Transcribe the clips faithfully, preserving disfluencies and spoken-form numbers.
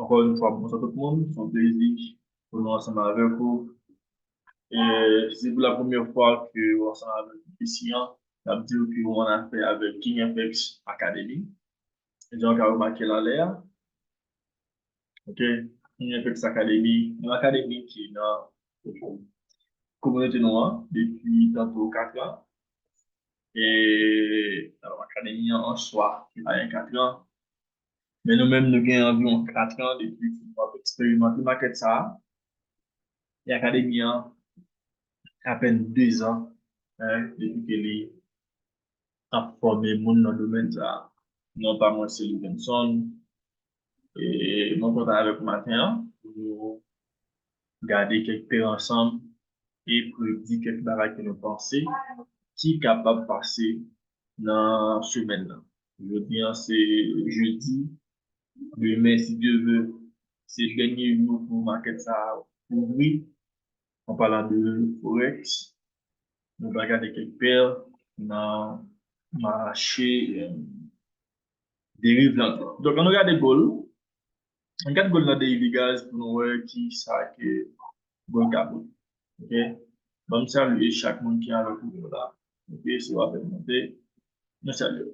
Ankò yon fwa, bonswa tout moun. Se yon plezi pou nou ansanm avèk ou. E si se pou la premyè fwa ke w ansanm avèk nou isi an, n ap di w ke w ann afè avèk King F X Academy. Jan w ka remake l anlè a, ok, King F X Academy, yon akademi ki nan kominote nou an depi tanto kat an. E, alò, akademi an an swa, li pa gen kat an. Men nou menm, nou gen anviwon kat an depi ke nou ap eksperimante makèt sa a. E akademi an, apèn de zan, en, depi ke li ap fòme moun nan domèn sa a. Non pa mwen, se Livenson. E mwen kontan avèk ou maten an pou nou gade kèk pè ansanm e predi kèk bagay ke nou panse ki kapab pase nan semèn nan. Jodi an se jedi, demen, si Dye vle, se dènye jou pou makèt sa a ouvri. An palan de Forex, nou va gade kèk pè nan mache, eh, deriv lan tou. Donk, ann nou gade gold. Ann gade gold nan daily, guys, pou nou wè ki sa ke gold ka pote. Ok? Ban m salye chak moun ki avèk nou la. Ok, si w ap monte, nou salye w.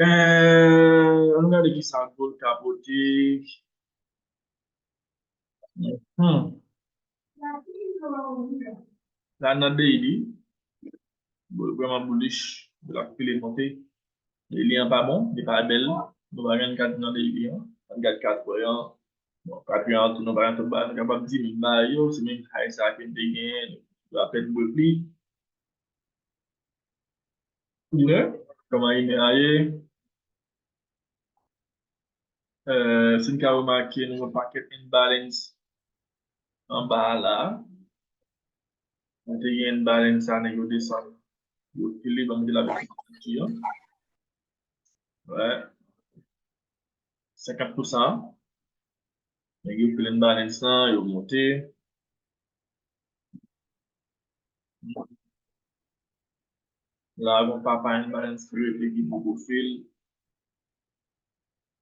Eh, ann gade ki sa gold ka pote. Hmm. La nan daily, gold vrèman bullish, gold ap pile monte. Daily an pa bon, li pa bèl. Nou pa gen kat nan daily an. Ann gade kat an. Bon, kat an tou, nou pa gen tout bagay. Nou kapab di menm bagay yo, se menm high sa ke n te genyen, nou apèn break li. Inè, kòman inè a ye? Eh, si n ka remake, nou yon pakèt imbalance anba a la. Nou te gen imbalance sa, nèg yo desann. Yo pile, ban m di l avèk ti an. Wè. Senkant pou san. Nèg yo pile imbalance lan, yo monte. La, gon papa imbalance ki rete ki poko fil.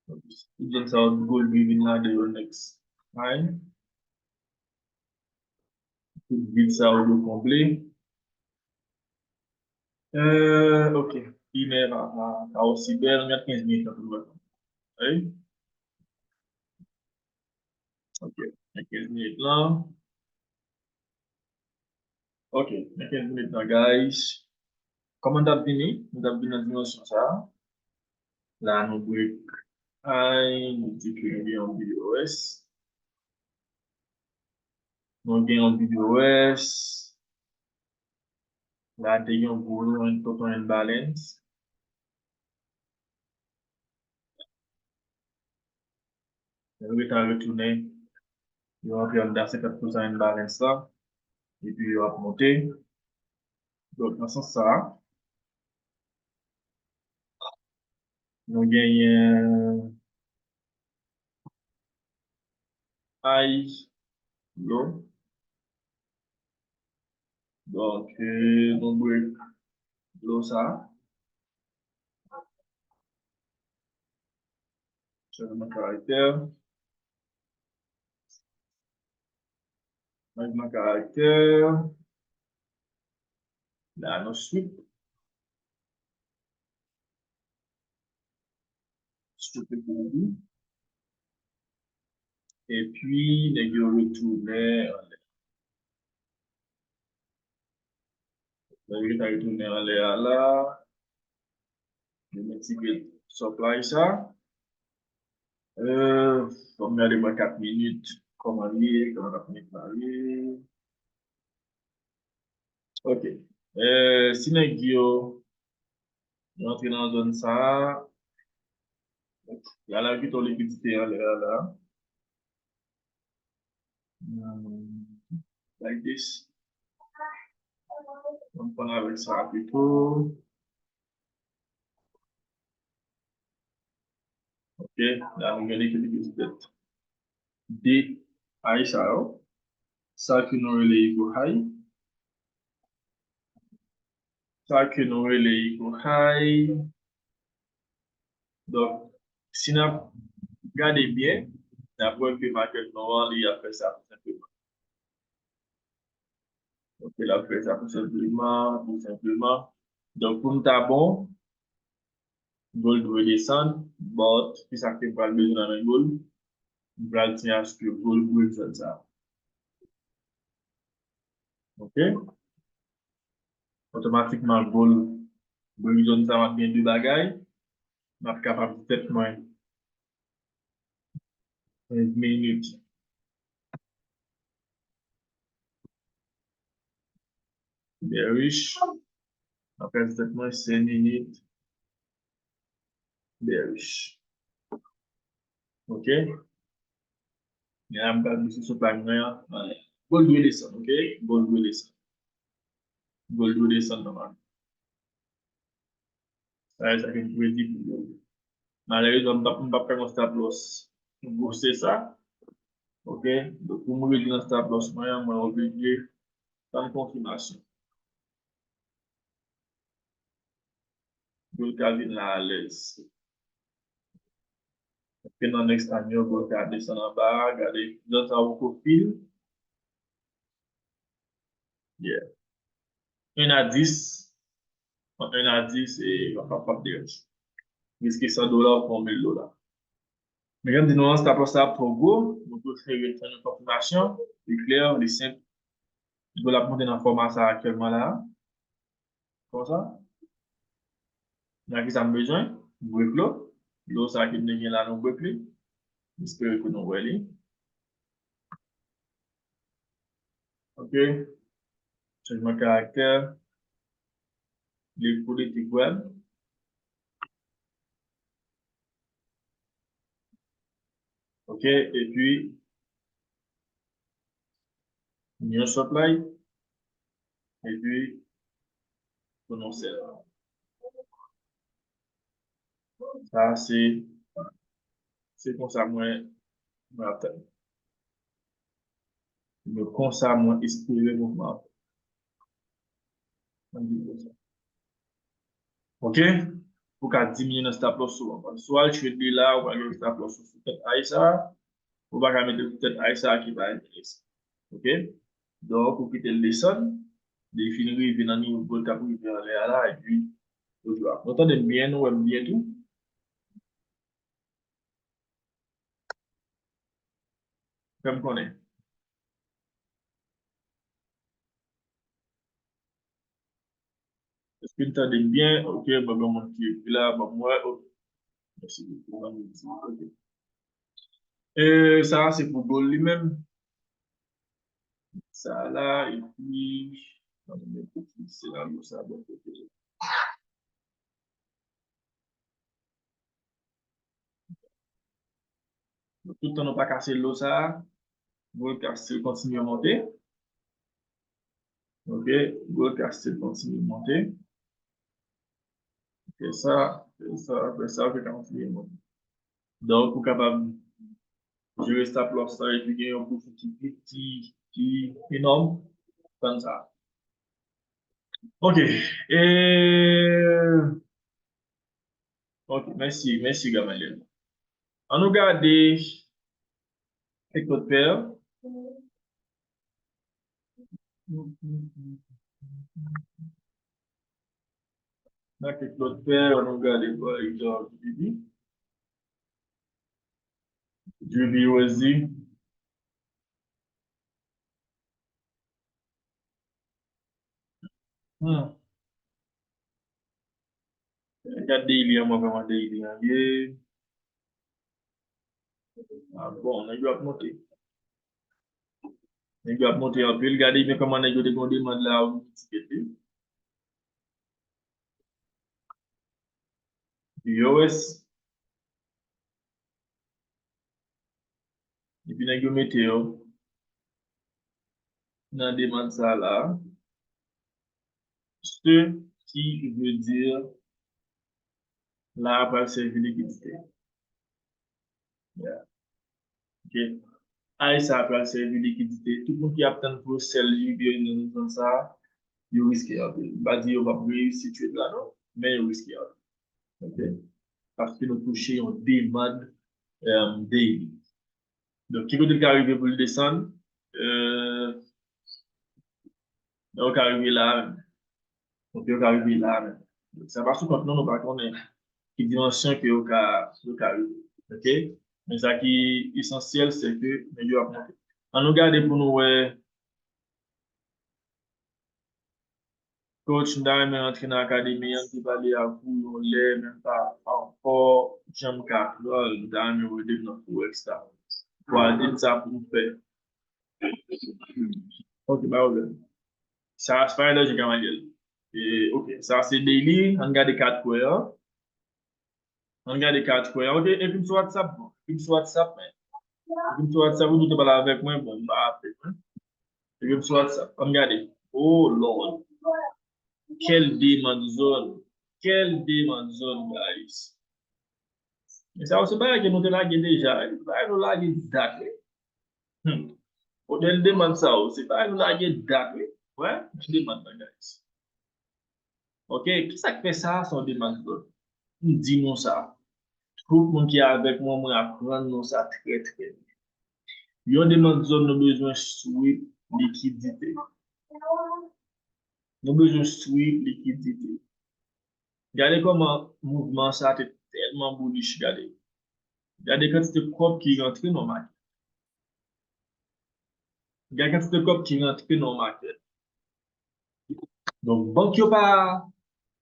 Tout zòn sa yo gold vin ladan yo next time. Tout vid sa yo dwe konble. Euh, ok. Inè pa, pa, pa osi bèl. Gad kenz minit lan pou nou wè. Ey. Ok. Nan kenz minit lan. Ok. Nan kenz minit lan, guys. Kòman n t ap vini? Nou t ap vin nan dimansyon sa a. La, nou break high, nou di ke nou gen yon B O S. Nou gen yon B O S. La, te gen yon gwo tonton imbalance. Yo rete retounen. Yo antre anndan senkant pou san imbalance la. Epi yo ap monte. Donk, nan sans sa a, nou genyen high, low. Donk, euh, nou break low sa a. Chanjman karaktè. Chanjman karaktè. La, nou sweep. Sweep li pou li. Epi, nèg yo retounen anlè. Nèg yo ta retounen anlè a la. Yo mete ti gate supply sa. Euh, fò m gade mwen kat minit. Kòman li ye? Kòman kat minit la ye? Ok. Euh, si nèg yo rantre nan zòn sa a, y a la pito likidite anlè a la. Hmm, like this. Ann pran avèk sa a pito. Ok, la nou gen likidite de high sa yo. Sa ke nou rele eagle high. Sa ke nou rele eagle high. Donk, si n ap gade byen, N ap wè ke market nou an, li ap fè sa tou senpleman. Ok, l ap fè sa tou senpleman, tou senpleman. Donk, pou m ta bon, gold dwe desann, but, kisa ke m pral bezwen nan men gold? M pral tyen aske gold break zòn sa. Ok? Otomatikman, gold break zòn sa, m ap gen de bagay. M ap kapab di tèt mwen, kenz minit bearish. M ap kapab di tèt mwen, senk minit bearish. Ok? Men la, m pral di sou supply mwen an. Gold dwe desann, ok? Gold dwe desann. Gold dwe desann nòmalman. Sa e sa ke m predi pou gold. Malerezman, m p ap, m p ap fè yon stop loss gwosè sa. Ok? Donk, pou m redwi nan stop loss mwen an, mwen oblije tann konfimasyon. Gold ka vin la alèz. Paske nan next time yo, gold ka desann anba, gade, jan sa ou pwofil. Yeah. Un a dis, ant un a dis, e, pa, pa, pa deranje. Riske san dola ou pran mil dola. Men jan m di nou an, stop loss la ap twò gwo, nou prefere tann yon konfimasyon, li klè, li senp. Gold ap monte nan fòma sa aktyèlman la. Konsa. Nan ki sa m bezwen? Break low. Low sa ki m te gen la, nou break li. M espere ke nou wè li. Ok. Chanjman karaktè. Liv politik web. Ok, epi, new supply, epi, pou nou sèl. Sa, se, se konsa mwen, mwen ap tann. Men konsa mwen espere mouvman an fè. Ann di konsa. Ok? Pou ka diminye nan stop loss ou an. Paske si w al trade li la, ou pral gen stop loss ou sou tèt high sa, ou pa ka mete l sou tèt high sa ki pa enterese. Ok? Donk, ou kite l desann, li fin rive nan nivo gold k ap rive anlè a la, epi ou drop. Nou tande m byen, nou wè m byen tou. Fè m konnen. Èske n tande m byen? Ok, mwen gen moun ki ekri la, ban m wè. Ok. Mèsi bokou, ban m di. Ok. E sa a se pou gold li menm. Sa a la, epi, ban m mete ti senaryo sa a bò kote. Tout tan nou pa kase low sa a, gold ka still kontinye monte. Ok, gold ka still kontinye monte. Fè sa, fè sa, fè sa, fè sa kontinye monte. Donk, ou kapab jere stop loss la epi gen yon pwofi ki, ki, ki enòm. Tann sa. Ok. E, ok, mèsi, mèsi, Gamaliel. Ann nou gade kèk lòt pè. Nan kèk lòt pè, ann nou gade, pa egzanp, J B. J B U S D. Hmm. Gade daily an, mwen kòman daily an ye. Ah, bon, nèg yo ap monte. Nèg yo ap monte anpil. Gade men kòman nèg yo te gen yon demann la, ou ti kete. U S. Epi nèg yo mete yo nan demann sa la. Ce qui veut dire, la a pral sèvi likidite. Yeah. Ok. High sa a pral sèvi likidite. Tout moun ki ap tann pou yo sell J B nan zòn sa a, yo riske anpil. M pa di yo p ap reyisi trade la non, men yo riske anpil. Ok. Paske nou touche yon demann, um, daily. Donk, ki kote l ka rive pou l desann? Euh, yo ka rive la menm. Donk, yo ka rive la menm. Donk, sa pa sou kont nou, nou pa konnen ki dimansyon ke yo ka, yo ka rive. Oke? Men sa ki esansyèl, se ke nèg yo ap monte. An nou gade pou nou wè Coach, m ta renmen rantre nan akademi an, m te pale ak ou yon lè, men m pa, pa ankò janm ka pran l. M ta renmen wè demen nan Forex la. Ou a di m sa pou m fè. Ok, pa pwoblèm. Sa, se pa yon danje, Gamaliel. E, ok, sa se daily. Ann gade kat kwè an. Ann gade kat kwè an. Ok, ekri m sou WhatsApp, bon. Ekri m sou WhatsApp, men. Ekri m sou WhatsApp, ou tout pale avèk mwen, bon, m pa aple mwen. Ekri m sou WhatsApp. Ann gade. Oh, Lord. Quelle demande zone. Quelle demande zone, guys. Men sa yo se bagay ke nou te lage deja. Se bagay nou lage dat, wi. Hmm. Modèl demann sa yo, se bagay nou lage dat, wi. Wè, men demann nan, guys. Ok, ki sa k fè sa? Se yon demann zòn. M di nou sa. Tout moun ki avèk mwen, mwen aprann nou sa trè, trè byen. Yon demann zòn, nou bezwen sweep likidite. Nou bezwen sweep likidite. Gade kòman mouvman sa te tèlman bullish, gade. Gade kantite kòb ki rantre nan makèt. Gade kantite kòb ki rantre nan makèt. Donk, bank yo pa,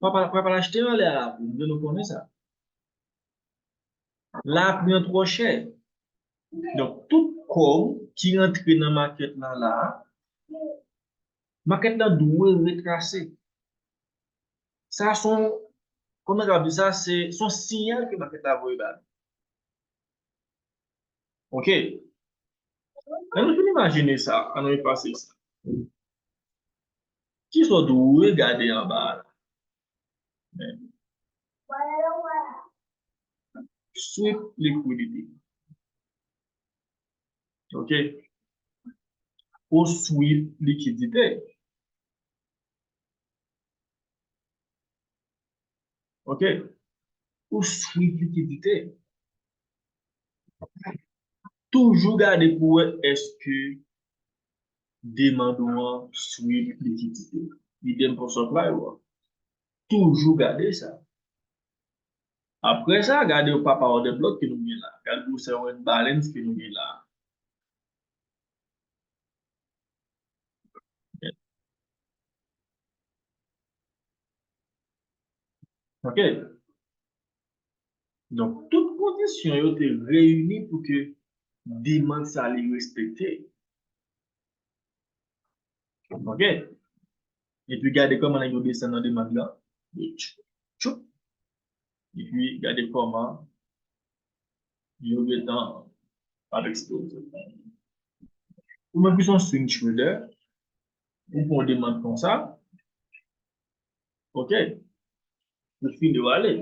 pa, pa, pa, pa achte anlè a la, pou nou konnen sa. La, pri an twò chè. Donk, tout kòb ki rantre nan makèt la, la, makèt la dwe retrase. Sa se yon, kòman n ap di sa, se, se yon siyal ke makèt la voye ba nou. Ok. Lè nou fin imajine sa, an nou efase sa. Kisa w dwe gade anba a la? Men. Sweep liquidity. Ok. Ou sweep likidite. Ok. Ou sweep likidite. Toujou gade pou wè èske demann ou an sweep likidite. Idem pou supply ou an. Toujou gade sa. Apre sa, gade papa order block ke nou gen la. Gade gwosè red balance ke nou gen la. Ok. Donk, tout kondisyon yo te reyini pou ke demann sa li respekte. Ok. Epi gade kòman nèg yo desann nan demann lan. Yo tchoup, tchoup. Epi gade kòman yo gentan ap eksploze. Ou menm ki se yon swing trader, ou pran yon demann konsa, ok. Ou fini, ou ale.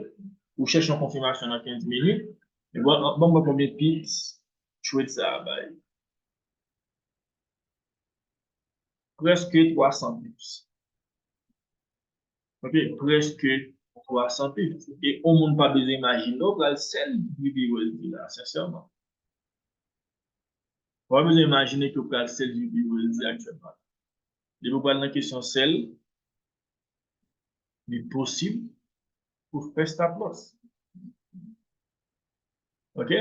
Ou chèche yon konfimasyon nan kenz minit. E bon, bon, bon, konbyen pips trade sa a bay? Prèske twa san pips. Ok, prèske twa san pips. E yon moun pa bezwen imajine w pral sell V B U S D la, sensèman. Ou pa bezwen imajine ke w pral sell V B U S D aktyèlman. Depi w pral nan kesyon sell, li posib pou fè stop loss. Ok?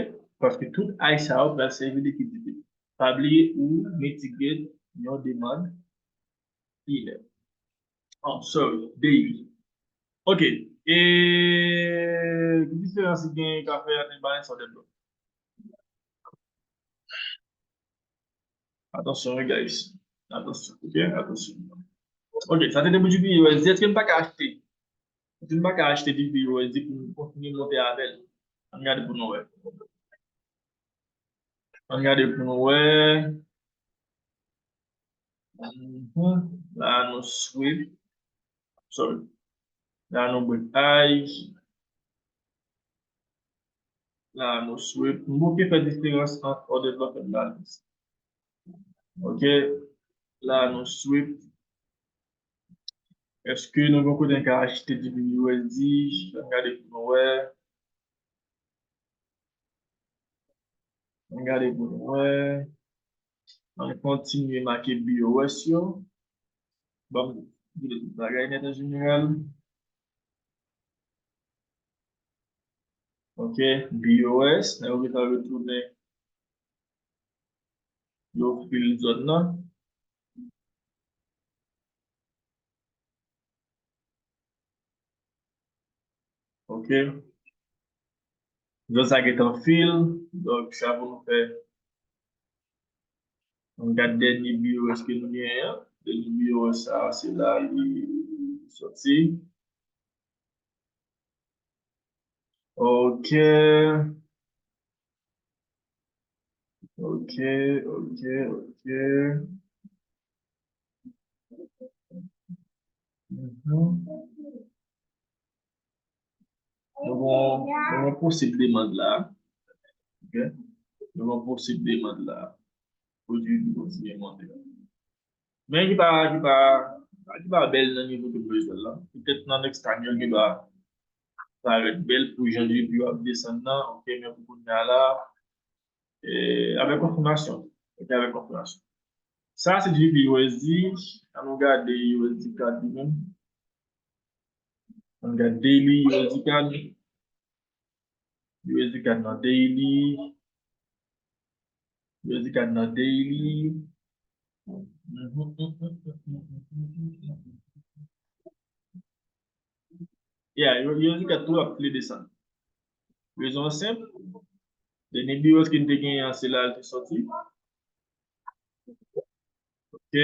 Paske tout high sa yo pral sèvi likidite. Pa bliye ou mitigate yon demann inè. Oh, sorry, daily. Ok. E ki diferans ki gen ka fè ant balance order block? Atansyon, wi, guys. Atansyon, ok? Atansyon. Ok, sa te te pou G B U S D. Èske m pa ka achte? Èske m pa ka achte G B U S D pou m kontinye monte avè l? Ann gade pou nou wè. Ann gade pou nou wè. Mhm. La, nou sweep. Sorry. La, nou break high. La, nou sweep. M bouke fè diferans ant order block and balance. Ok. La, nou sweep. Èske nou gen kote n ka achte G B U S D? Ann gade pou nou wè. Ann gade pou nou wè. Ann kontinye make B O S yo. Ban m vide tout bagay nèt an jeneral. Ok, B O S, lè yo gentan retounen, yo fil zòn nan. Ok. Zòn sa gentan fil, donk sa pou nou fè. Ann gad dènye B O S ke nou genyen an. Dènye B O S sa, se la li soti. Ok. Ok, ok, ok. Mhm. Nou gon, nou gon posib demann la. Ok? Nou gon posib demann la. Pwodui nou kontinye monte. Men ki pa, ki pa, ki pa bèl nan nivo ke m bezwen la. Petèt nan next time, yo genlè parèt bèl pou jan G P U ap desann nan. Ok, men pou kounye a la, e, avèk konfimasyon. Ok, avèk konfimasyon. Sa se G P U S D. Ann nou gade U S D CAD li menm. Ann gade daily U S D CAD. U S D CAD nan daily. U S D CAD nan daily. Yeah, U S D CAD tou ap vle desann. Rezon an senp. Dènye B O S ke n te genyen an, se la l te soti. Ok.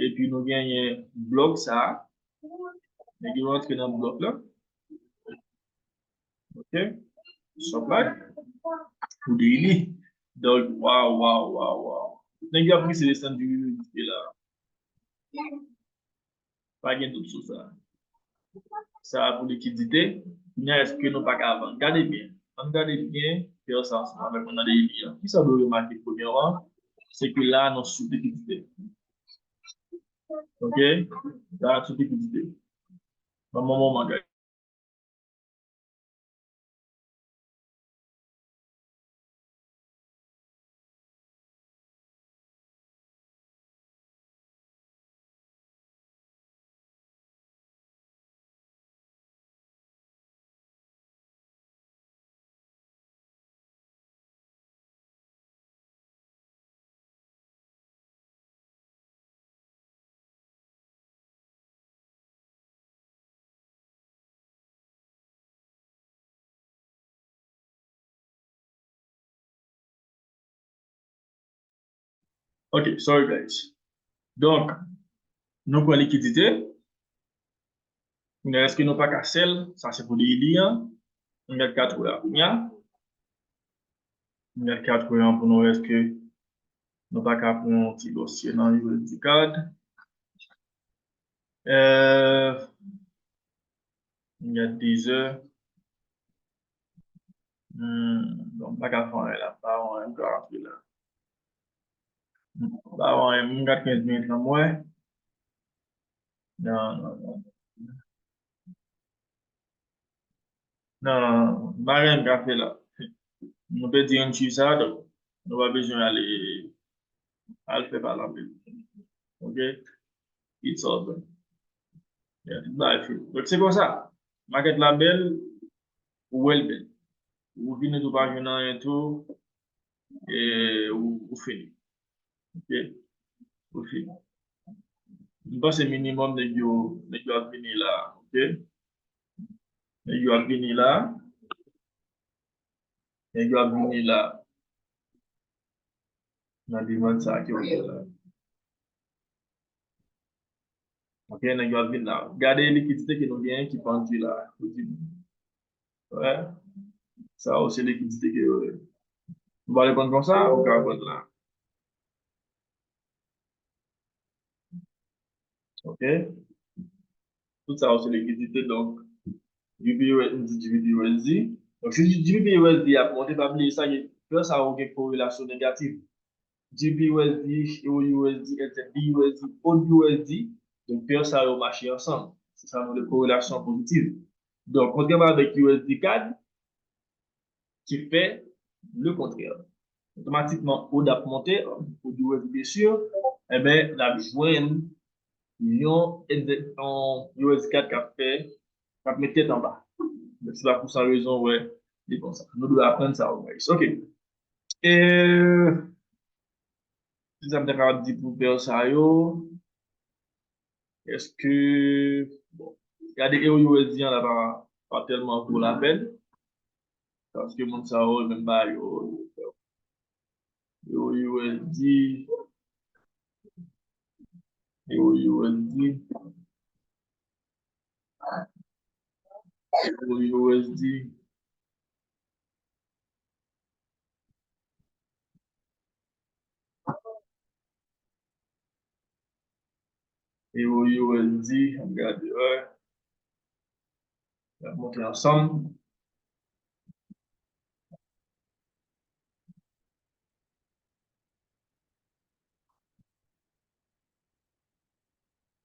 Epi nou genyen blòk sa a. Nèg yo rantre nan blòk la. Ok. Supply. Pou daily. Donk, waw, waw, waw, waw. Nèg yo ap prese desann di la. Pa gen dout sou sa. Sa a pou likidite. Kounye a, èske nou pa ka vann? Gade byen. Ann gade byen, fè sa ansanm avèk mwen nan daily an. Kisa w dwe remake premyèman? Se ke la, nou sou likidite. Ok? La, sou likidite. Ban m yon moman, guys. Ok, sorry guys. Donk, nou pran likidite. Kounye a, èske nou pa ka sell? Sa se pou daily an. Nou gade katouya kounye a. Nou gade katouya pou nou wè èske nou pa ka pran yon ti dosye nan U S D CAD. Euh, nou gade dezè. Hmm, bon, m pa ka fè anyen la, m pa wè anyen, m ka rantre la. M pa wè anyen, m gade kenz minit lan, m wè. Non, non, non. Non, non, non, non. M pa gen anyen m ka fè la. Nou pèdi entry sa, donk nou pa bezwen ale, al fè pale anpil. Ok? It's all done. Yeah, tout bagay fini. Donk se konsa. Makèt la bèl, ou wè l bèl. Ou vini tou pa jwenn anyen tou, e ou, ou fini. Ok? Ou fini. M panse minimòm nèg yo, nèg yo ap vini la, ok? Nèg yo ap vini la. Nèg yo ap vini la. Nan demann sa ke w fè la. Ok, nèg yo ap vin la. Gade likidite ke nou genyen ki pandi la. Ou di, wè. Sa yo se likidite ke yo ye. Ou pa reponn konsa, ou ka reponn la. Ok. Tout sa yo se likidite, donk, G B P U S D, G B P U S D. Donk, si G B P U S D ap monte, pa bliye sa, gen, lè sa yo gen korelasyon negatif. G B P U S D, Euro U S D, et cetera, B U S D, A U D U S D. Donk, pè sa yo mache ansanm. Se sa nou rele korelasyon pozitiv. Donk, kontrèman avèk U S D CAD, ki fè le contraire. Otomatikman, old ap monte, old U S D, byen si, enben, n ap jwenn yon, yon U S D kat k ap fè, k ap met tèt anba. Se pa pou san rezon, wè, li konsa. Nou dwe aprann sa, guys. Ok. E, se sa m te kapab di pou pè sa yo. Èske, bon, gade E O U S D an la pa, pa tèlman vo lapèn. Paske moun sa yo, menm ba yo, yo fè. E O U S D, E O U S D, E O U S D. E O U S D, ann gade, wè. N ap monte ansanm.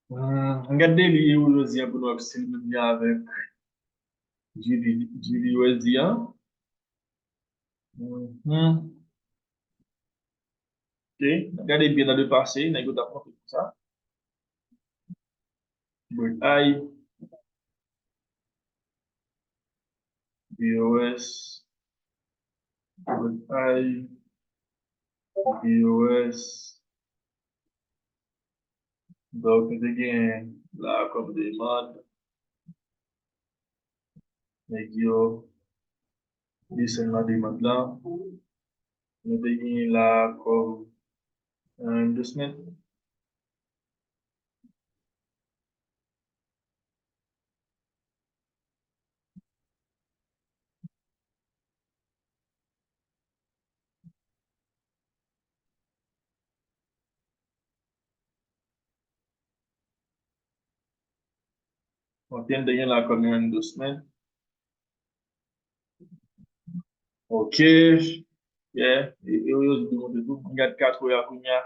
Hmm, ann gade li, E O U S D an pou nou wè si l menm jan avèk G D, G D U S D an. Mhm. Ok, n ap gade byen nan le pase, nèg yo t ap monte konsa. Brent I, B O S, Brent I, B O S. Donk, nou te gen la kòm demann. Nèg yo desann nan demann lan. Nou te gen la kòm, euh, endorsement. Ok, n te gen la kòm yon endorsement. Ok. Yeah. E, e, yo di monte tou. Mwen gade katouya kounye a.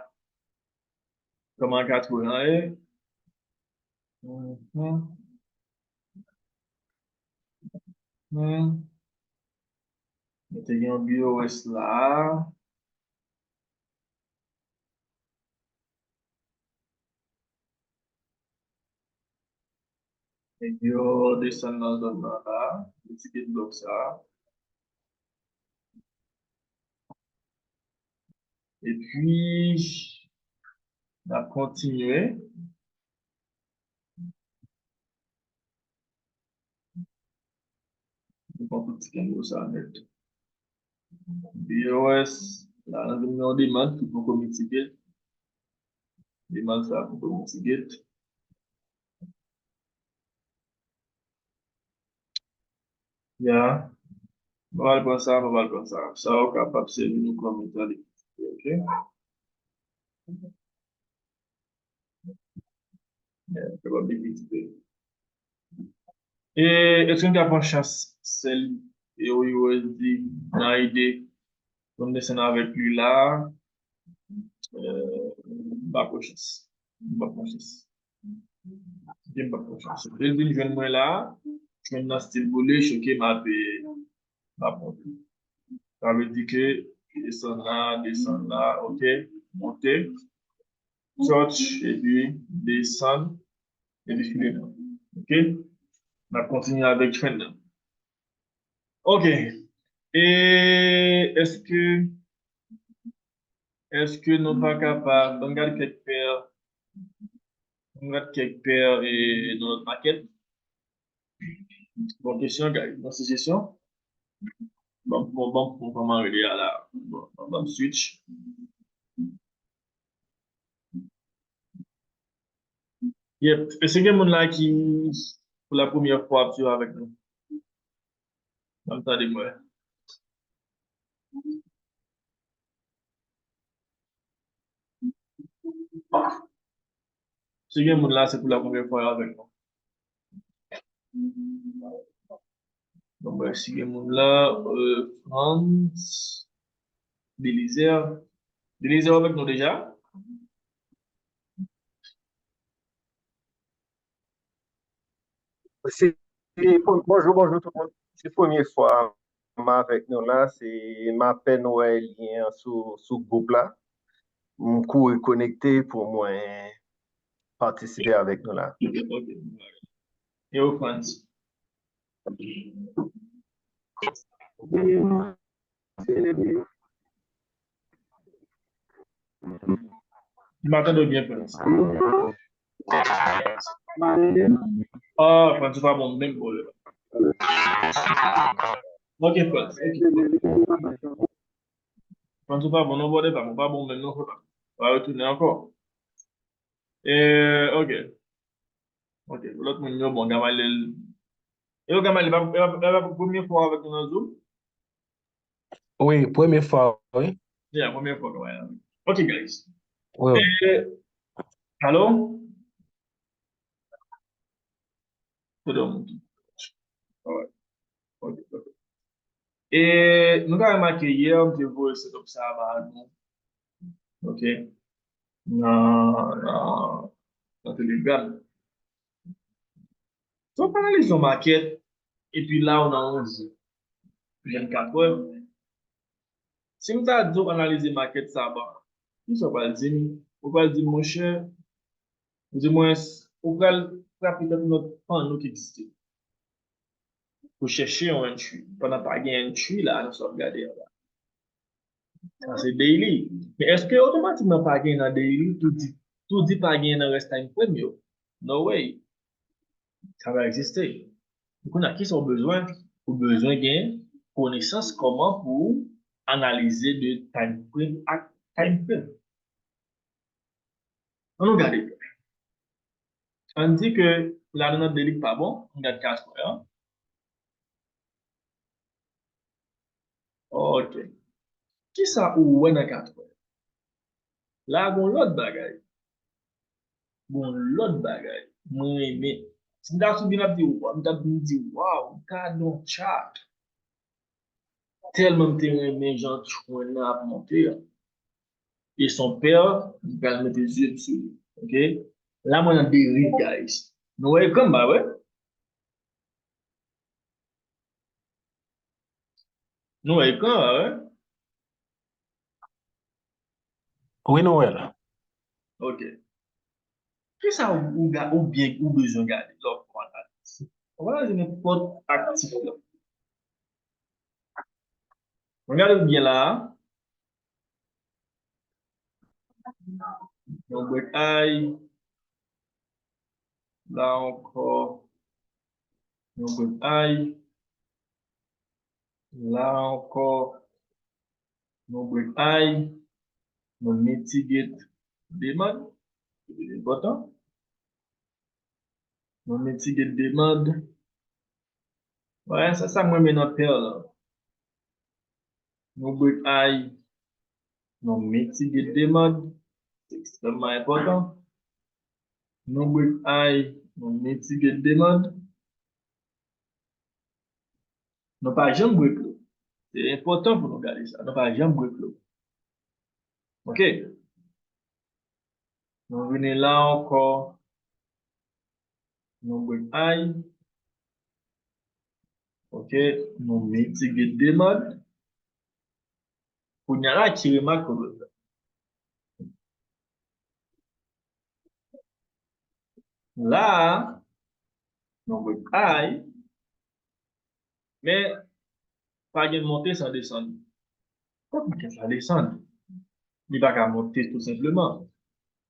Kòman katouya ye? Mhm. Mhm. Mwen te gen yon B O S la. Nèg yo desann nan zòn nan la, yo kite blòk sa. Epi, n ap kontinye. Nou pran tout ti kengo sa nèt. B O S, la, nou vin nan yon demann ki poko mitige. Demann sa poko mitige. Ya. Mwen pral pran sa, mwen pral pran sa. Sa yo kapab sèvi nou kòm etan de, ok? Ya, kapab de kritike. E, èske n ka pran chans sèl E O U S D nan ide pou n desann avèk li la? Euh, m pa pran chans. M pa pran chans. M pa pran chans. Lè l vin jwenn mwen la, jwenn nan stil bullish, ok, m ap, m ap monte. Sa vle di ke desann la, desann la, ok, monte, touch, epi desann, epi file. Ok? N ap kontinye avèk trend nan. Ok. E èske, èske nou pa kapab, ann gade kèk pè, ann gade kèk pè, e, nan lòt makèt? Bon kesyon, guys. Bon sijesyon. Bon, bon, bon, bon, kòman rele a la? Bon, bon, bon, switch. Yep. Èske gen moun la ki, pou la premyè fwa, ap swiv avèk nou? Ban m tande m wè. Si gen moun la, se pou la premyè fwa yo avèk nou. Bon, mwen si gen moun la, euh, Frantz, Belizaire. Belizaire avèk nou deja? Se, se, bonjou, bonjou tout moun. Se premye fwa ansanm avèk nou la, se m apèn wè lyen an sou, sou gwoup la. M kouri konekte pou mwen patisipe avèk nou la. Ok. Yo, Frantz. M pa tande w byen, Frantz. Ah, Frantz, ou pa bon menm pou lè. Ok, Frantz. Ok. Frantz, ou pa bon, non, brother, pa bon, ou pa bon menm, non, frè. Ou pa retounen ankò. Eh, ok. Ok, pou lòt moun yo, bon, Gamalel. Yo, Gamalel, e pa, e pa, e pa premye fwa avèk nou nan Zoom? Wi, premye fwa, wi. Yeah, premye fwa, Gamalel. Ok, guys. Wi. Eh, allô? Hold on. Alright. Ok, ok. E nou ka remake yè, m te voye setup sa a ba nou. Ok. Nan, nan, nan Telegram. Si w ap analize yon makèt, epi la ou nan yon jou, vennkat è, si m ta di w analize makèt sa a, bon, kisa w pral di m? Ou pral di m, monchè, ou di mwen, ou pral frape tèt lòt panno ki egziste pou chèche yon entry, pandan pa gen entry la, nan sa w ap gade a la. Sa se daily. Men èske otomatikman pa gen nan daily, tou di, tou di pa gen nan rest time frame yo? No way. Sa pa egziste. Kounye a, kisa w bezwen? Ou bezwen gen konesans kòman pou analize de time frame ak time frame. Ann nou gade. Ann di ke la nou nan daily pa bon, ann gad katwè an. Ok. Kisa ou wè nan katwè? La gon lòt bagay. Gon lòt bagay. Mwen renmen. Si m ta sou byen ap di, m t ap vin di, wow, gad yon chart. Tèlman m te renmen jan trend nan ap monte an. E son pè, m pral mete zye m sou li. Ok? La mwen nan deriv, guys. Nou wè ekran m pa vre? Nou wè ekran an, wi? Wi, nou wè l. Ok. Kisa ou, ou, ga- ou byen, ou bezwen gade lè w fè yon analiz? Ou pa bezwen nenpòt aktif la. Mwen gade l byen la a. Yon break high. La ankò. Yon break high. La ankò. Yon break high. Yon mitigate demand. Se enpòtan. Yon mitigate demand. Wè, se sa mwen renmen nan pè lan. Yon break high, yon mitigate demand. Se ekstrèmman enpòtan. Yon break high, yon mitigate demand. Nou pa janm break low. Se enpòtan pou nou gade sa. Nou pa janm break low. Ok. Nou vini la ankò. Nou break high. Ok. Nou mitigate demand. Kounye a la, ki remak ke w dwe fè? La a, nou break high. Men, pa gen monte san desann. Fòk monte san desann. Li pa ka monte tou senpleman.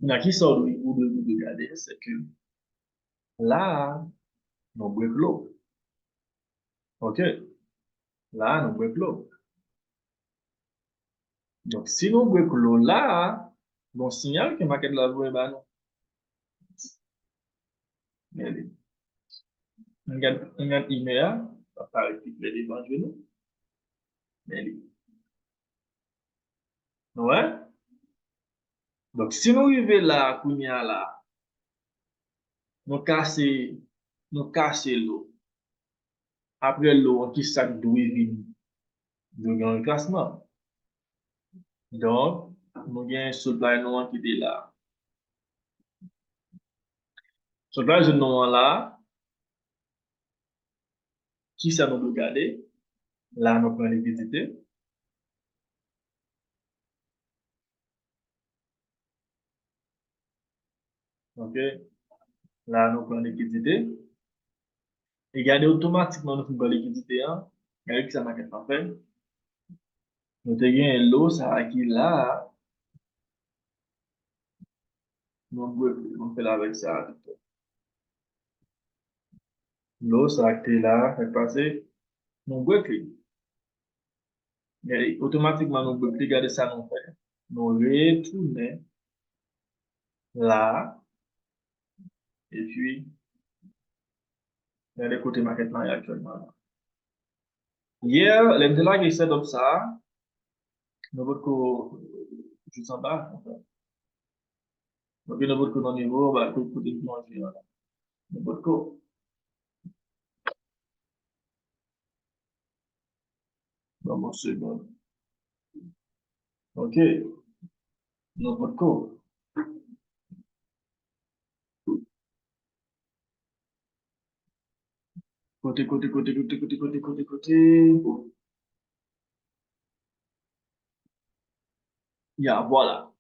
Nan kisa ou dwe, ou dwe, ou dwe gade, se ke la a, nou break low. Ok. La a, nou break low. Donk, si nou break low la a, bon siyal ke makèt la voye ba nou. Men li. Ann gad, ann gad imè a, l ap parèt pi klè devan je nou. Men li. Nou wè? Donk, si nou rive la a, kounye a la, nou kase, nou kase low. Apre low an, kisa k dwe vini? Dwe gen yon reklasman. Donk, nou gen supply nou an ki te la. Supply zòn nou an la, kisa nou dwe gade? La, nou pran likidite. Ok. La, nou pran likidite. E gade, otomatikman, nou fin pran likidite an. Gade ki sa makèt la fè. Nou te gen lo sa a ki la a. Nou break li, nou fè l avèk sa a tou. Lo sa a ki te la a, sa k pase, nou break li. Gade, otomatikman nou break li, gade sa nou fè. Nou retounen la a, epi gade kote makèt la ye aktyèlman la. Yè, lè m te lage setup sa a, nou potko jis anba, anfen. Donk, nou potko nan nivo anba, kote, kote nou manje an la. Nou potko. Ban m yon segonn. Ok. Nou potko. Kote, kote, kote, kote, kote, kote, kote, kote. Ya, vwala.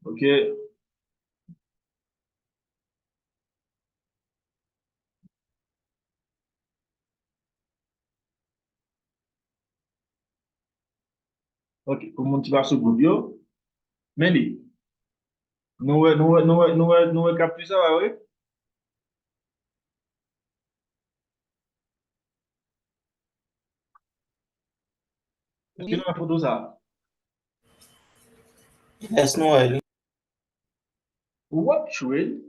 Ok. Ok, pou moun ki pa sou gwoup yo, men li. Nou wè, nou wè, nou wè, nou wè, nou wè kapti sa, pa vre? Èske nou wè foto sa? Yes, nou wè li. Ou ap trade,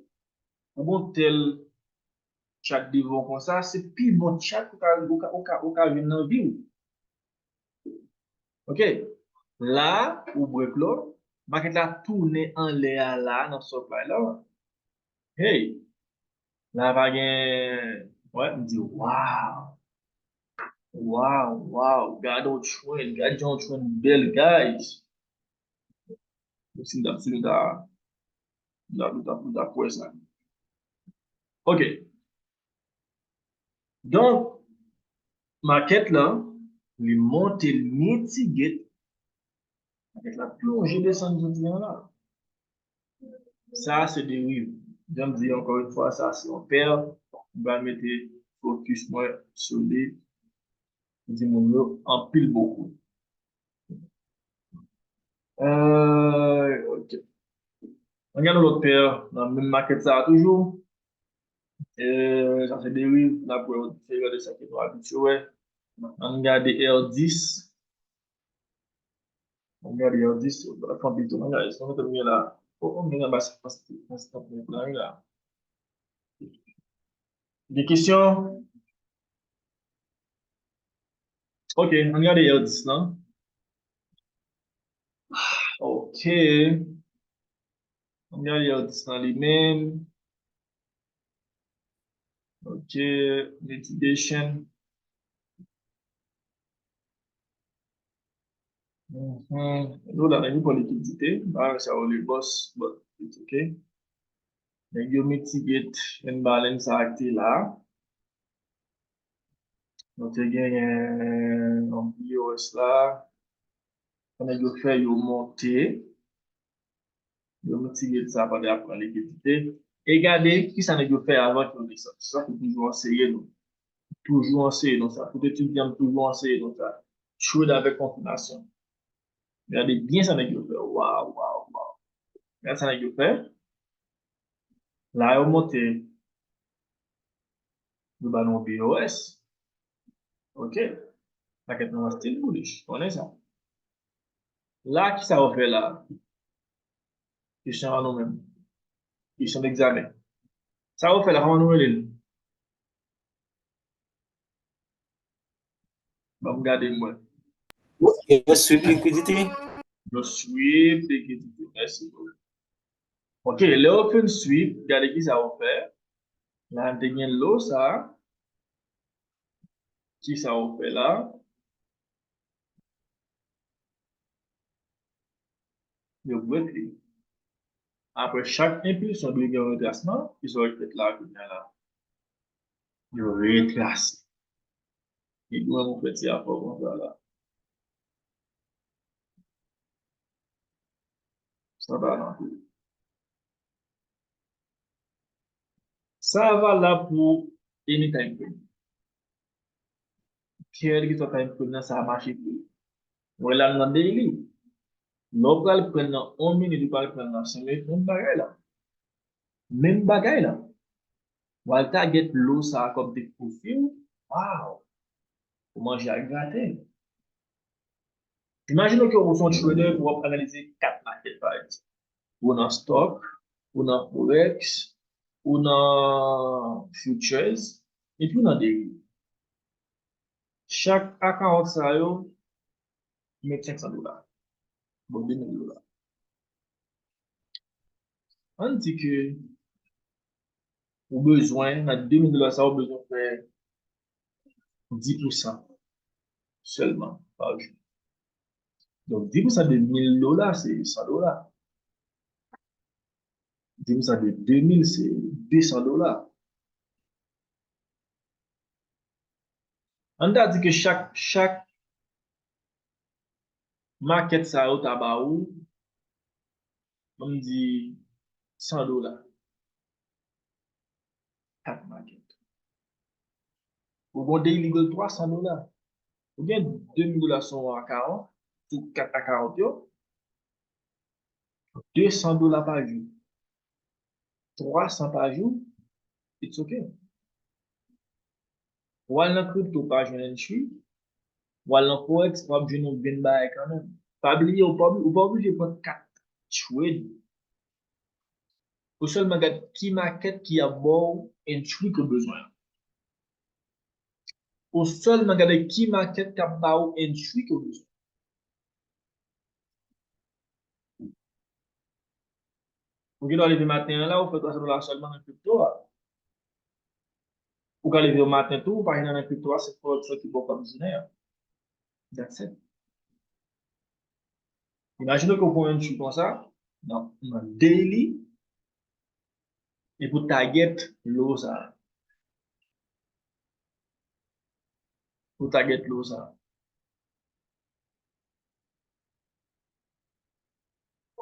ou gon tèl chat devan w konsa, se pi bon chat ou ka, ou ka, ou ka, ou ka jwenn nan vi w. Ok. La, ou break lo, makèt la tounen anlè a la, nan supply la. Hey, la pa gen, wè, m di, wow. Wow, wow, gade yon trend, gade yon trend bèl, guys. Mwen si m t ap, si m ta, m ta, m ta, m ta kwè sa. Ok. Donk, makèt lan, li monte, li mitigate. Makèt la plonje desann jodi an la. Sa a se deriv. Jan m di ankò yon fwa, sa a se yon pè. M pral mete fokis mwen sou li. Di moun yo anpil bokou. Euh, ok. Ann gade yon lòt pè nan menm makèt sa a toujou. Euh, sa se deriv, n ap wè yon diferan de sa ke nou abitye wè. Ann gade R dis. Ann gade R dis, fè yon pito, ann gade, sa mwen gen la. Fò mwen gen anba sa, sa, sa, sa, la. Gen kesyon? Ok, ann gade R dis lan. Ok. Ann gade R dis lan li menm. Ok, mitigation. Mhm. Nou la, nèg yo pran likidite, ba sa yo le boss, but it's ok. Nèg yo mitigate imbalance sa a ki te la. Nou te genyen yon B O S la. Sa nèg yo fè, yo monte. Yo mitigate sa pandan y ap pran likidite. E gade kisa nèg yo fè avan ke yo desann. Se sa ki toujou anseye nou. Toujou anseye nou sa. Tout etidyan toujou anseye nou sa. Trade avèk konfimasyon. Gade byen sa nèg yo fè. Waw, waw, waw. Gade sa nèg yo fè. La yo monte. Yo ba nou B O S. Ok. Makèt nou an still bullish. Konnen sa. La, kisa yo fè la? Kesyon an nou menm. Kesyon egzamen. Sa yo fè la, kòman nou rele l? Ban m gade m wè. Yo sweep likidite. Yo sweep likidite. Mèsi. Ok, lè yo fin sweep, gade kisa yo fè. La, n te gen lo sa. Kisa yo fè la? Yo break li. Apre chak enpilsyon dwe gen yon retrasman, kisa yo fè la kounye a la? Yo retrase. Li dwe mwen fè ti afè konsa la. Sa pa nan kou. Sa valab pou any time frame. Kèlkeswa time frame nan, sa mache pou li. Mwen la m nan daily. Lè w pral pran nan yon minit, ou pral pran nan senk minit, menm bagay la. Menm bagay la. W al target low sa a kòm take profit w. Wow! Ou manje ak graten. Imajine ke ou se yon trader pou w ap analize kat market, pa egzanp. Ou nan stock, ou nan forex, ou nan futures, epi ou nan daily. Chak account sa yo, ou met senk san dola. Bon, de mil dola. Ann di ke ou bezwen, nan de mil dola sa, ou bezwen fè dis pousan sèlman pa jou. Donk, dis pousan de mil dola, se san dola. Dis pousan de de mil, se de san dola. Ann ta di ke chak, chak market sa yo ta ba ou, ann di, san dola. Kat market. Ou gen daily goal twa san dola. Ou gen de mil dola sou yon account, sou kat account yo. De san dola pa jou. Twa san pa jou, it's okay. W al nan crypto, w pa jwenn entry. W al nan forex, w ap jwenn yon grenn bagay kanmenm. Pa bliye, ou pa, ou pa oblije pran kat trade. Ou sèlman gad ki market ki ap ba w entry ke w bezwen an. Ou sèlman gade ki market k ap ba ou entry ke w bezwen. Ou gen dwa leve maten an la, ou fè twa san dola sèlman nan kripto a. Ou ka leve yon maten tou, ou pa gen nan kripto a, se forex la ki ba w kòb jounen an. That's it. Imajine ke w pran yon entry konsa, nan, nan daily, epi w target low sa. Ou target low sa.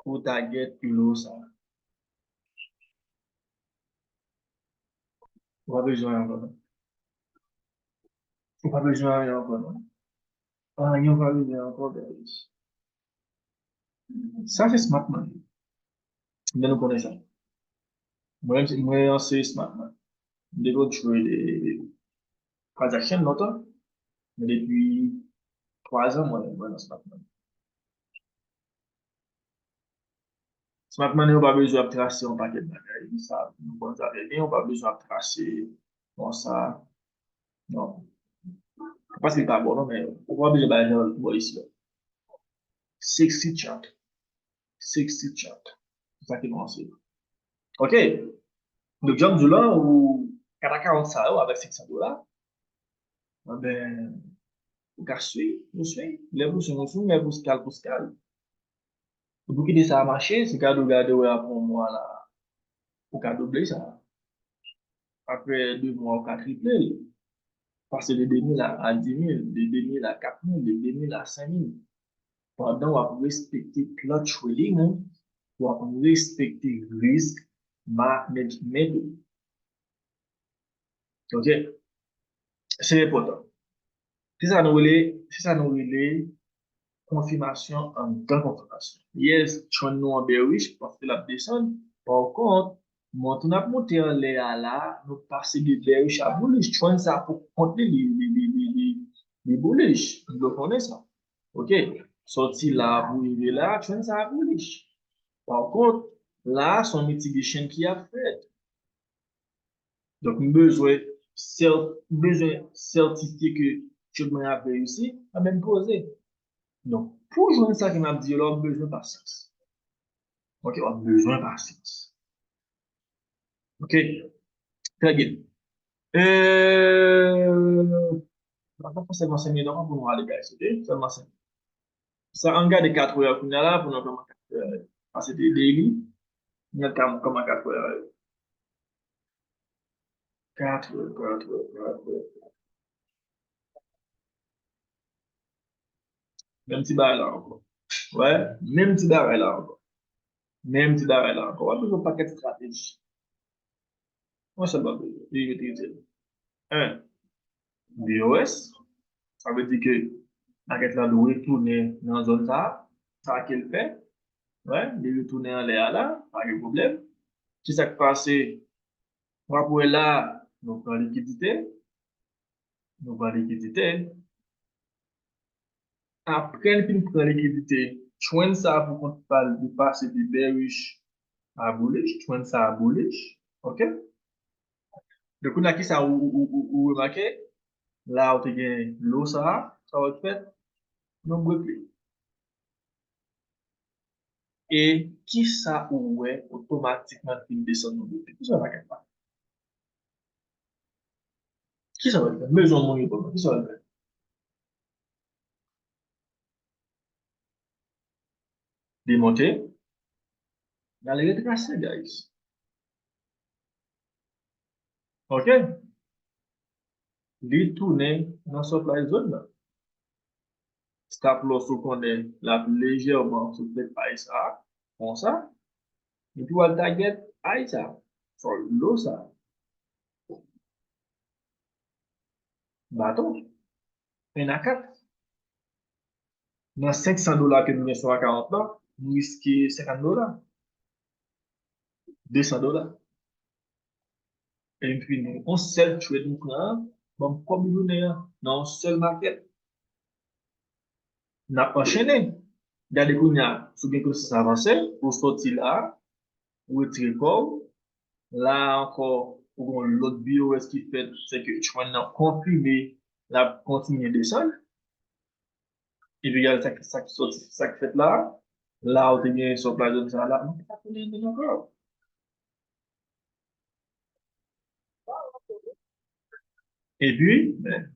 Ou target low sa. Ou pa bezwen ankò non. Ou pa bezwen anyen ankò non. Anyen ou pa bezwen ankò, guys. Sa se smart money. Men nou konnen sa. Mwen menm, mwen an se smart money. M te konn trade transaction lontan, men depi twa zan mwen, mwen nan smart money. Smart money, ou pa bezwen ap trase yon pakèt bagay. Sa, nou konn sa trè byen, ou pa bezwen ap trase konsa. Non. Paske li pa bon, non, men ou pa bezwen bay jan bò isi a. Sexy chart. Sexy chart. Se sa ki nou anse. Ok. Donk, jan m di w la, ou kat a karant sa yo avèk senk san dola. Enben, ou ka swiv, ou swiv. Lè pou swiv, ou swiv. Lè pou skal, pou skal. Ou pou kite sa mache, se gade w gade w apre yon mwa la, ou ka double sa. Apre de mwa, ou ka triple l. Pase de de mil a, a di mil, de de mil a kat mil, de de mil a senk mil. Pandan w ap respekte plan trading ou, w ap respekte risk management ou. Ok? Se enpòtan. Se sa nou rele, se sa nou rele konfimasyon anndan konfimasyon. Yes, trend nou an bearish paske l ap desann. Pa kont, montan ap monte anlè a la, nou pase de bearish a bullish. Trend sa pou kont li, li, li, li, li, li, li bullish. Nou dwe konnen sa. Ok? Sòti la pou rive la, trend sa a bullish. Pa kont, la, se yon mitigation ki ap fèt. Donk, m bezwen sè-, m bezwen sètifye ke trade mwen ap reyisi, anben m poze. Donk, pou jwenn sa ke m ap di yo la, w ap bezwen pasyans. Ok, w ap bezwen pasyans. Ok, trè byen. Euh, m ap fè sèlman senk minit ankò pou nou ale, guys, ok? Sèlman senk minit. Sa, ann gade kat è a kounye a la pou nou wè kòman kat è a ye. Pase de daily, nou gade kòman kat è a ye. Kat è, kat è, kat è. Menm ti bagay la ankò. Wè, menm ti bagay la ankò. Menm ti bagay la ankò. W ap bezwen yon pakèt estrateji. Yon sèl bagay, li ret itil. En, B O S, sa vle di ke makèt la dwe tounen nan zòn sa a, sa ke l fè, wè, li retounen anlè a la, pa gen pwoblèm. Kisa k pase? W ap wè la, nou pran likidite, nou pran likidite. Apre l fin pran likidite, trend sa a pou kont pa l, li pase de bearish a bullish, trend sa a bullish, ok? Donk, kounye a, kisa ou, ou, ou, ou remake? La, ou te gen low sa a, sa w fèt? Nou break li. E kisa ou wè otomatikman fin desann nou break li? Kisa w fè? Kisa w fè? M bezwen moun reponn mwen. Kisa w fè? Demonte. N al retrase, guys. Ok? Li tounen nan supply zone nan. Stop loss ou konnen l ap lejèman sou tèt pay sa, konsa. Epi w al target high sa, sòl low sa. Baton. En a kat. Nan senk san dola ke nou gen sou account lan, nou riske senkant dola. De san dola. Epi nou, yon sèl trade nou pran, ban m kòb jounen an, nan yon sèl makèt. N ap anchene. Gade kounye a, si w gen konsyans avanse, ou soti la, ou retire kò w. La ankò, ou gen yon lòt B O S ki fèt, se ke trend nan konfime, l ap kontinye desann. Epi gade sa, sa ki soti, sa ki fèt la. La, ou te gen supply zone sa la, nou pa konnen anyen ankò. Epi, men,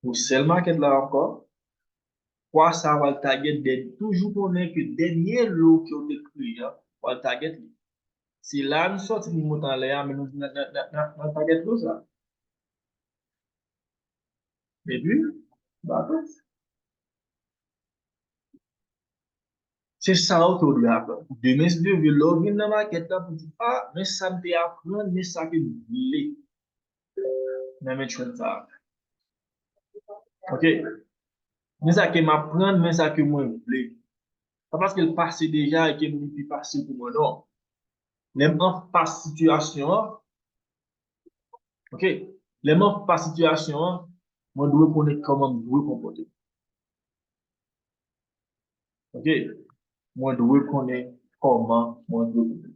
pou sèl makèt la ankò, fwa sa w al target dèn-, toujou konnen ke dènye low ke w te kreye an, w al target li. Se la nou sòti pou monte anlè a, men nou nan, nan, nan, nan, nan target low sa. Epi, baton. Se sa ou tou dwe aprann. Demen, si Dye vle, lè w vin nan makèt la pou di, a, men sa m te aprann, men sa ke m vle nan men trend sa a. Ok? Men sa ke m aprann, men sa ke mwen vle. Pa paske l pase deja e ke li pi fasil pou mwen, non. Lè m anfas sitiyasyon an, ok? Lè m anfas sitiyasyon an, mwen dwe konnen kòman m dwe konpòte m. Ok? Mwen dwe konnen kòman mwen dwe konpòte m.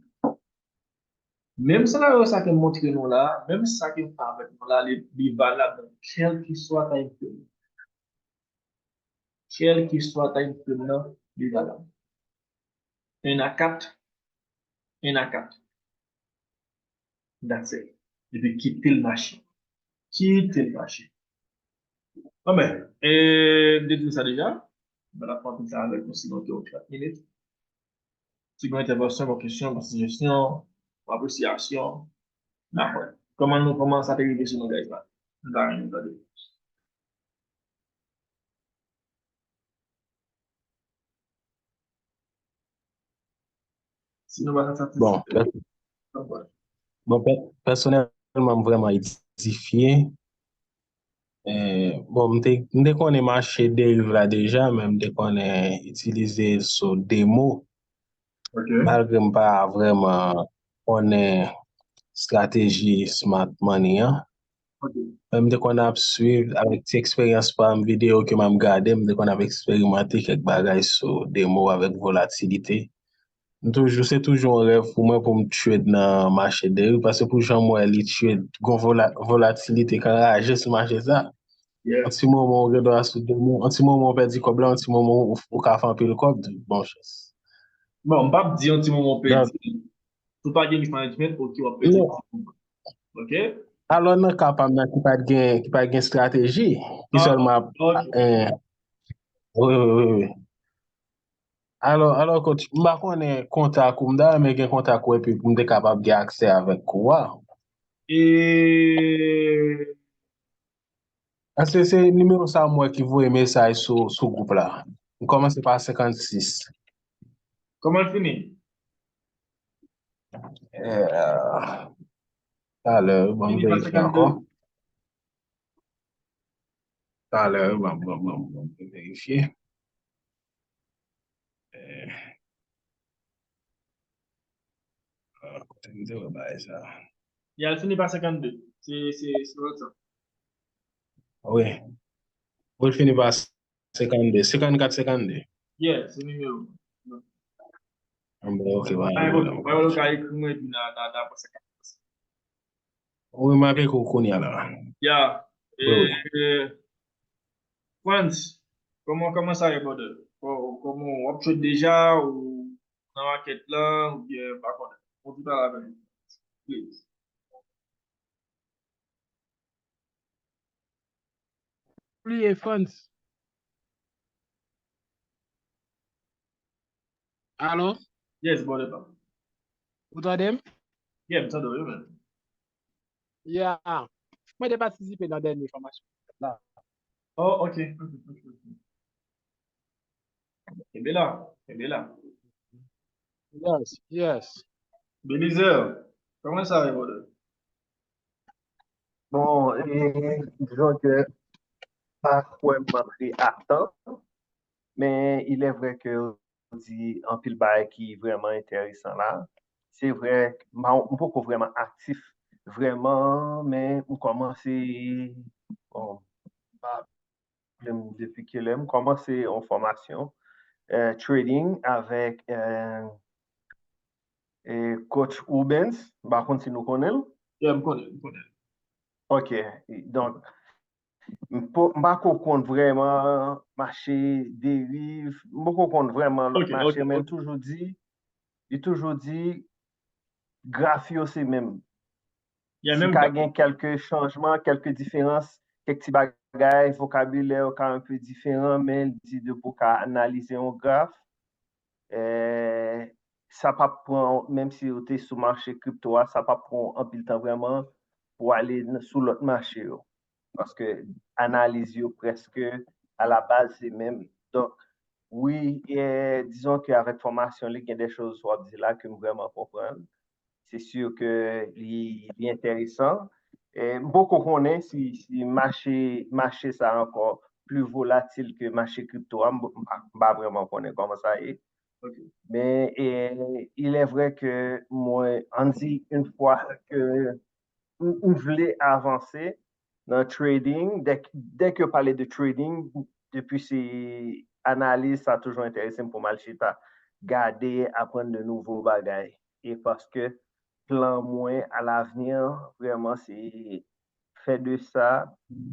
Menm senaryo sa ke m montre nou la, menm sa ke m fè avèk nou la, li, li valab nan kèlkeswa time frame. Kèlkeswa time frame nan, li valab. En a kat, en a kat. That's it. Epi kite l mache. Kite l mache. Bon, ben, e, m te di nou sa deja. M pa t ap pran tout sa avèk nou, sinon ke yon trant minit. Si gen entèvansyon, gen kesyon, gen sijesyon, gen apresyasyon, n ap wè. Kòman nou, kòman sa te rive sou nou, guys, la? M ta renmen tande. Si nou pa satisfè, bon, pè-, bon, pè-, pèsonèlman, m vrèman edifye. Eh, bon, m te, m te konnen mache deriv la deja, men m te konnen itilize l sou demo. Ok. Malgre m pa vrèman konnen estrateji smart money an. Ok. Men m te konn ap swiv avèk ti eksperyans pa m, videyo ke m ap gade, m te konn ap eksperimante kèk bagay sou demo avèk volatilite. M toujou, se toujou yon rèv pou mwen pou m trade nan mache deriv, paske pou jan m wè li trade, gon vola-, volatilite k anraje sou mache sa. Yeah. Yon ti moman ou gen dwa sou demo, yon ti moman ou pèdi kòb la, yon ti moman ou, ou ka fè anpil kòb, bon chans. Bon, m p ap di yon ti moman ou pèdi. Si w pa gen risk management, ok, w ap pèdi yon ti moman. Ok? Alò, nan ka pa m nan ki pa t gen, ki pa t gen estrateji, ki sèlman ap, eh, wi, wi, wi, wi. Alò, alò, coach, m pa konnen kontak ou, m ta renmen gen kontak ou epi pou m te kapab gen aksè avèk ou a. E, Èske se nimewo sa a m wè ki voye mesaj sou, sou gwoup la? M kòmanse pa senkannsis. Kòman l fini? Eh, talè, ban m verifye ankò. Talè, ban m verifye. Eh, ah, kote m te wè bagay sa? Ya, l fini pa senkannde. Se, se, se WhatsApp. Wi. Wi, l fini pa senkannde. Senkannkat, senkannde. Yeah, se nimewo. Ah, bon, ok, pa Mwen yo ka ekri mwen epi nan, nan, nan, Wi, m ap ekri w kounye a la. Ya. E, Frantz, kòman, kòman sa ye, brother? Kò-, kòman w ap trade deja ou nan market la oubyen pa konnen? Ou tout ala avè m. Please. Pliye Frantz. Alo? Yes, brother pa. Ou tande m? Yeah, m tande w, man. Ya. Mwen te patisipe nan dènye fòmasyon la. Oh, ok. Kenbe la, kenbe la. Yes, yes. Belizer, kòman sa ye, brother? Bon, e, dizon ke pa kwè m antre a tan, men il est vrai que ou di anpil bagay ki vrèman enteresan la. Se vre, m pa, m poko vrèman aktif vrèman, men m kòmanse, bon, m pa depi kilè m kòmanse yon fòmasyon, eh, trading avèk, eh, eh, coach Rubens. M pa konn si nou konnen l. Yeah, m konnen, m konnen. Ok, donk, m po-, m pa ko konn vrèman mache deriv, m poko konn vrèman lòt Ok, mache, ok, men l ok. toujou di, li toujou di, graf yo se menm. Yeah, Si menm ka graf. Gen kèlke chanjman, kèlke diferans, kèk ti bagay, vokabilè yo ka enpe diferan, men l di depi w ka analize yon graf, eh, sa p ap pran, menm si w te sou mache kripto a, sa p ap pran w anpil tan vrèman pou w ale n-, sou lòt mache yo. Paske analiz yo prèske a la baz se menm. Donk, wi, eh, dizon ke avèk fòmasyon li, gen de choz w ap di la ke m vrèman konprann. Se si ke li, li enteresan. E m poko konnen si, si mache, mache sa ankò pli volatil ke mache kripto a, m, m pa, m pa vrèman konnen kòman sa ye. Ok. Men, e, il est vrai que mwen, ann di, yon fwa ke m, m vle avanse nan trading, dè, dè ke yo pale de trading, depi se analiz, sa toujou enterese m pou m al chita, gade, aprann de nouvo bagay. E paske plan mwen a lavni an, vrèman, se fè de sa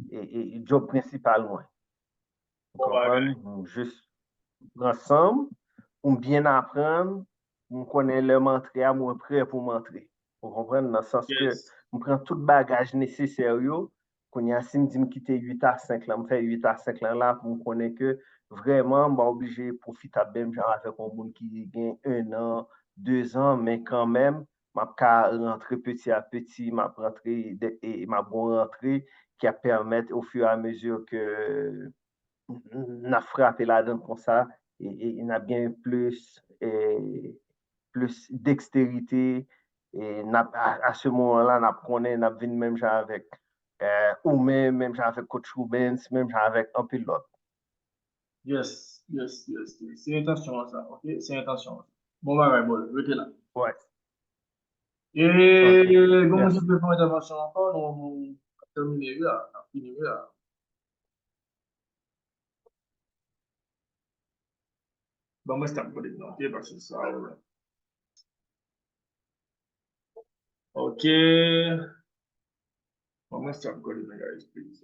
e, e, e djòb prensipal mwen. Ou konprann? M jis pran san m, pou m byen aprann, pou m konnen lè m antre a, mwen prè pou m antre. Ou konprann? Nan sans ke Yes. M pran tout bagaj nesesè yo. Kounye a, si m di m kite uit a senk lan, m fè uit a senk lan la pou m konnen ke vrèman m pa oblije pwofitab menm jan avèk yon moun ki gen en an, de zan, men kanmenm, m ap ka rantre peti a peti, m ap rantre de, e m ap gon rantre ki ap pèmèt au fur et à mesure ke n ap frape ladan l konsa, e, e, e n ap gen plis, e, plis deksterite, e n ap, a, a se moman la, n ap konnen, n ap vin menm jan avèk, e, ou menm, menm jan avèk coach Rubens, menm jan avèk anpil lòt. Yes, yes, yes, yes. Se entansyon an sa, ok? Se entansyon an. Bon bagay, bro. Rete la. Wè. E Ok, gon moun yes. Ki vle fè yon entèvansyon ankò, nou, nou ap tèmine wi a, n ap fini wi a. Ban mwen stop kote m nan, ok? Paske sa, ok. Ban mwen stop kote m nan, guys, please.